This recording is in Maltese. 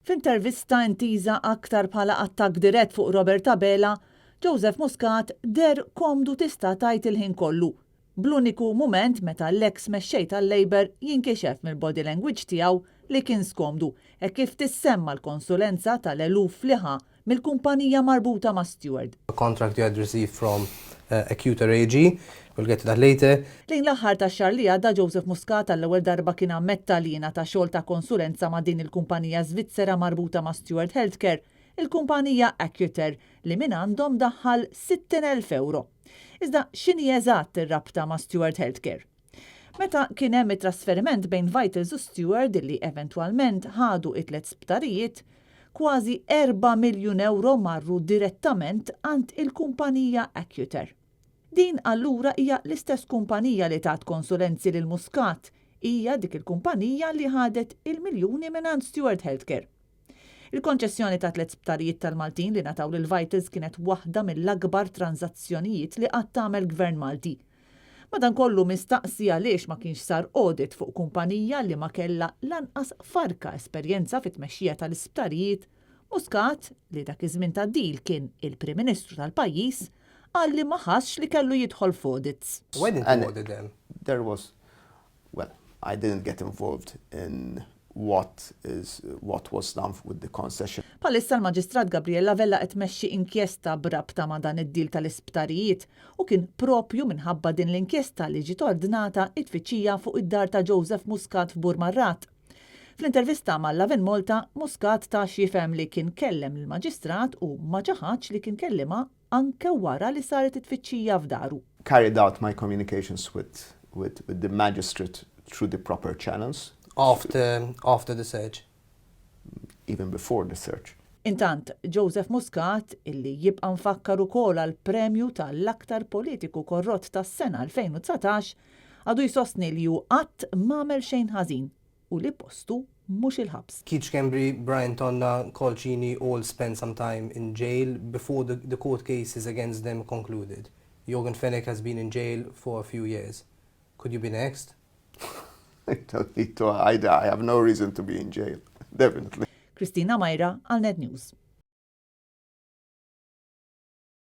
F'intervista intiża aktar bħala attakk dirett fuq Robert Abela, Joseph Muscat deher komdu tista' tgħid il-ħin kollu, bl-uniku mument meta l-eks mexxej tal-Labour jinkixef mill-body language tiegħu li kien skomdu hekk kif tissemma l-konsulenza tal-eluf li ħa mill-kumpanija marbuta ma' Steward. A contract you had received from Accutor AG, we'll get to that later. Lejn l-aħħar tax-xahar li għadda Joseph Muscat għall-ewwel darba kien ammetta li jingħata xogħol ta' konsulenza ma' din il-kumpanija Svizzera marbuta ma' Steward Healthcare, il-kumpanija Accutor li mingħandhom daħħal 60,000 ewro. Iżda x'inhi eżatt ir-rabta ma' Steward Healthcare? Meta kien hemm it-trasferiment bejn Vitals u Steward li eventwalment ħadu it-tliet sptarijiet, kważi 4 miljun ewro marru direttament għand il-kumpanija Accutor. Din allura hija l-istess kumpanija li tat konsulenzi lil Muscat, hija dik il-kumpanija li ħadet il-miljuni mingħand Steward Healthcare. Il-konċessjoni ta' tliet sptarijiet tal-Maltin li ngħataw lil Vitals kienet waħda mill-akbar tranzazzjonijiet li qatt tagħmel Gvern Malti. Madankollu, mistaqsi għaliex ma kienx sar audit fuq kumpanija li ma kella lanqas farka esperjenza fit-tmexxija tal-isptarijiet, Muscat, li dak iż-żmien tad-deal kien il-Prim Ministru tal-pajjiż, qal li ma ħassx li kellu jidħol f'audits. Why didn't you audit them? There was, well, I didn't get involved in what was done with the concession. Bħalissa l-Maġistrat Gabriella Vella qed tmexxi inkjesta b'rabta ma' dan id-deal tal-isptarijiet u kien propju minħabba din l-inkjesta li ġiet ordnata it-tfittxija fuq id-dar ta' Joseph Muscat f'Burmarrat. Fl-intervista ma' Lovin Malta, Muscat ta x'jifhem li kien kellem lill-Maġistrat u ma ċaħadx li kien kellimha anke wara li saret it-tfittxija f'daru. Carried out my communications with the magistrate through the proper channels. After the search? Even before the search. Intant, Joseph Muscat, illi jibqa' mfakkar ukoll għal premju tal-aktar politiku korrott tas-sena 2019, għadu jsostni li hu qatt m'għamel xejn ħażin u li postu mhux il-ħabs. Keith Schembri, Brian Tonna, Karl Cini all spent some time in jail before the court cases against them concluded. Yorgen Fenech has been in jail for a few years. Could you be next? I don't need to. I have no reason to be in jail, definitely. Kristina Majra għal Net News.